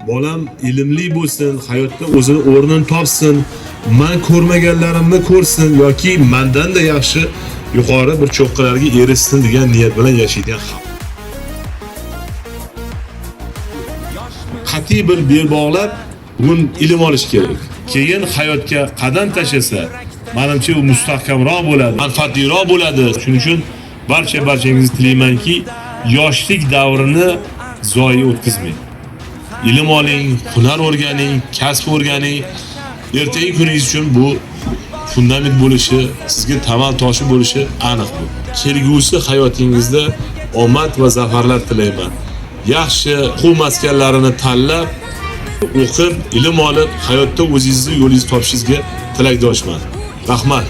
Bolam ilmli bo'lsin, hayotda o'zini o'rnini topsin, man ko'rmaganlarimni ko'rsin yoki mandan-da yaxshi yuqori bir cho'qqilarga erishsin degan niyat bilan yashaydigan xalq. Qat'iy bir bel bog'lab, bugun ilm olish kerak. Keyin hayotga qadam tashlasa, manimcha u mustahkamroq bo'ladi, manfaatliroq bo'ladi. Shuning uchun barchangizni tilaymanki, yoshlik davrini zoyi o'tkazmang. Ilm oling, hunar o'rganing, kasb o'rganing. Ertangi kuningiz uchun bu fundament bo'lishi, sizga tamal toshi bo'lishi aniq bu. Kelgusi hayotingizda omad va zafarlar tilayman. Yaxshi o'quv maskanlarini tanlab, o'qib, ilm olib, hayotda o'zingizni yo'lingizni topishingizga tilakdoshman. Rahmat.